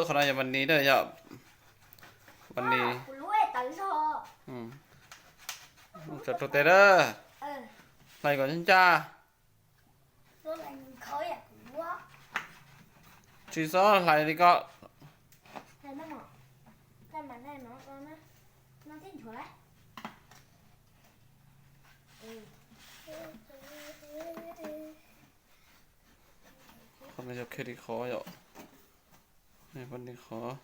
Qhov no yog mas nis na, yog mas nis. Tso rau tes na, hlais kom ncaj. Tsis txhob hlais li ko. Qhov no yog khe li qhov yom. Pab li qhov.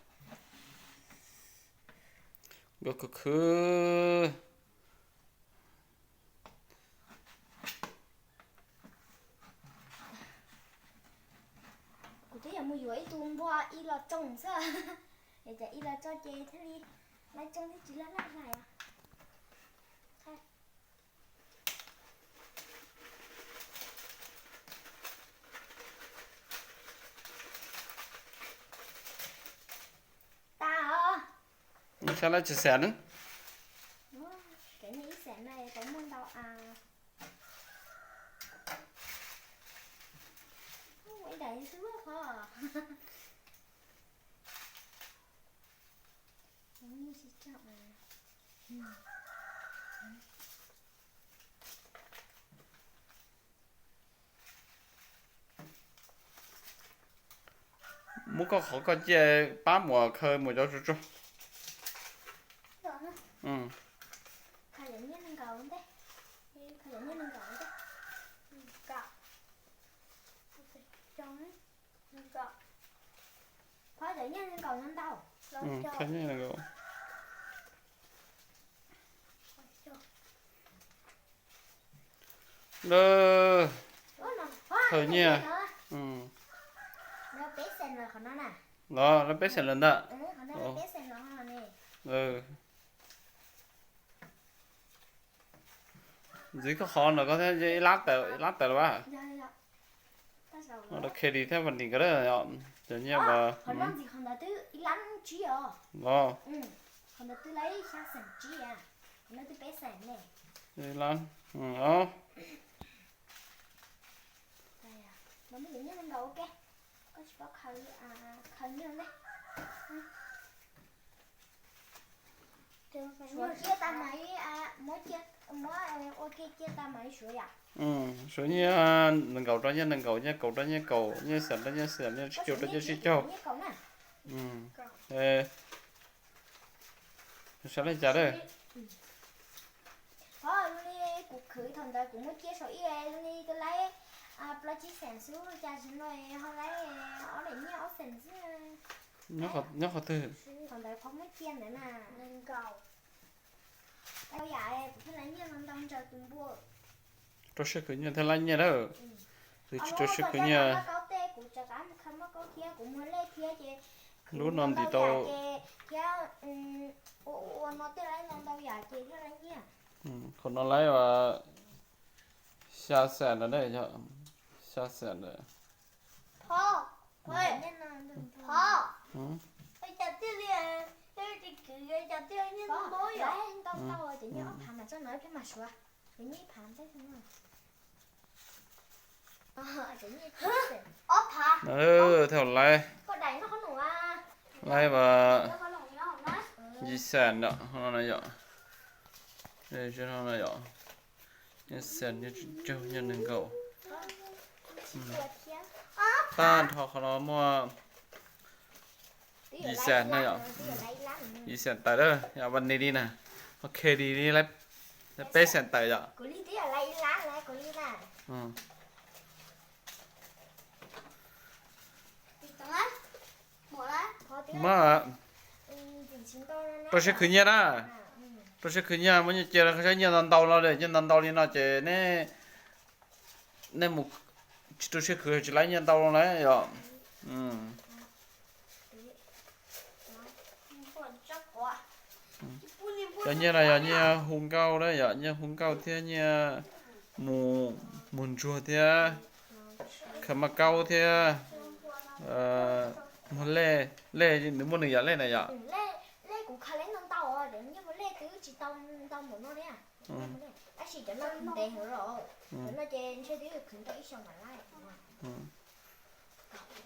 Nkauj khwv khwv. Kuv twb yog mus yuav ib tug npua ib los tsoo xwb, es cas ib los tsoo ces thiaj li laj tsoo thiab tsis laj laj hlais. Tas os. Saib lawv tsis xam ne. Cov niag ib xam no tau muaj ntau a. Ib daim xwb qhov. Muab koj qhov koj ciaj pab muam khaws mus cov tsuag tsuag. Lawv khaws nyiaj. Los lawv peb xees lawm ntag. Ntxiv koj qhov no koj thiab ib lab tawm, ib lab tawm los as. Rau Kelly thiab Vanny nkawd, cov nyiaj uas los. Ib lab. Suav nyiaj nees nkaum rau nyiaj nees nkaum, nyiaj kaum rau nyiaj kaum, nyiaj xees rau nyiaj xees, nyiaj tsib caug rau nyiaj tsib caug. Saib li cas lawm. Qhov li kuv khwv thaum ntawd kuv muab cia saum ib li, kuv laib plaub tsib xees xwb, cas zaum no ho laib ob daim nyiaj ob xees xwb. Nyob qhov twg? Thaum ntawd qhov muab cia ntawd na. Tau yam kuv thiaj laib nyiaj ntau ntau ntsawg tus npua. Rau siab khwv nyiaj thiaj laib nyiaj lawm. Twb tsis rau siab khwv nyiaj. Lub no ntim tau. Thiab ua ua no thiaj laib ntau ntau yam ces thiaj laib nyiaj. Qhov no laib xya xees ntawd, xya xees ntawd. Thaum laib, laib vas yim xees no yom, yog, yog tsib caug, yog nees nkaum. Tag nrho qhov no muaj yim xees no yom, yim xees tawm lawm, yog Vanny li na, ok li li, peb xees tawm yom. Mas rau siab khwv nyiaj na, rau siab khwv nyiaj, muab nyiaj cia saib nyiaj ntau ntau no, nyiaj ntau ntau li no ces nej, nej mus tsis rau siab khwv tsis laib nyiaj ntau no na yom. Cov nyiaj no yog nyiaj hu nkauj na yom, nyiaj hu nkauj thiab nyiaj mus, mus ntsuag thiab khaws maj kaub thiab muag lej, lej nws muaj nws yam lej na yom.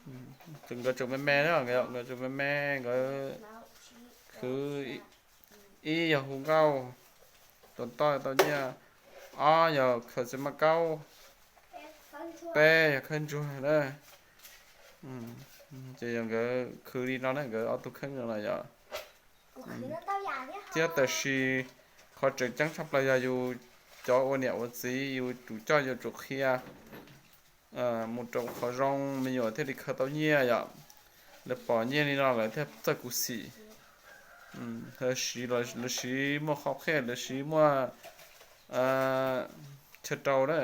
Ces nkawd tseem me me na, nkawd tseem me me, nkawd khwv, ib yog hu nkauj, tus toj tau nyiaj, ob yog khaws txiv maj kaub, peb yog khawb ntsuag na. Ces yog nkawd khwv li no na, nkawd ob tug kheej no na yom. Thiab tab sis qhov tseem ceeb tshaj plaws yog yus cov ua niam ua txiv yus tsum coj yus tsum qhia mus rau qhov zoo me nyuam thiaj li khaws tau nyiaj yom. Lawv pom nyiaj li no lawv thiaj txawj khuv xim. Lawv siv, lawv siv muaj qhov qhia, lawv siv muaj chaw rau na.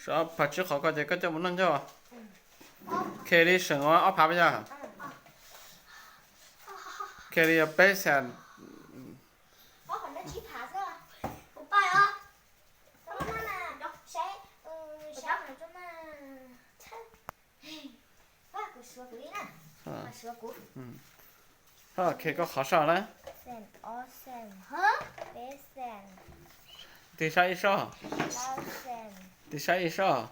Seem ob phav tsib qhov ko ces koj coj mus noj ncauj. Khe li seem ob phav yog, khe li yog peb xees. Khe koj qhov soj na. Tig saib ib soj. Tig saib ib soj.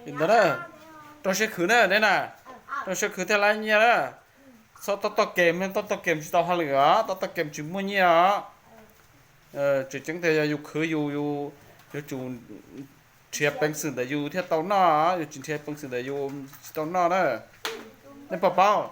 Li ntawd na, rau siab khwv na, deb na, rau siab khwv thiaj laib nyiaj na. Txhob toj toj kem, toj toj kem tsis tau hauj lwm os, toj toj kem tsis muaj nyiaj os. Tseem ceeb tias yog yus khwv yus, yus yuav tsum nrhiav peev xwm ntawm yus thiaj tau noj, yus tsis nrhiav peev xwm ntawm yus tsis tau noj na. Nej puas paub?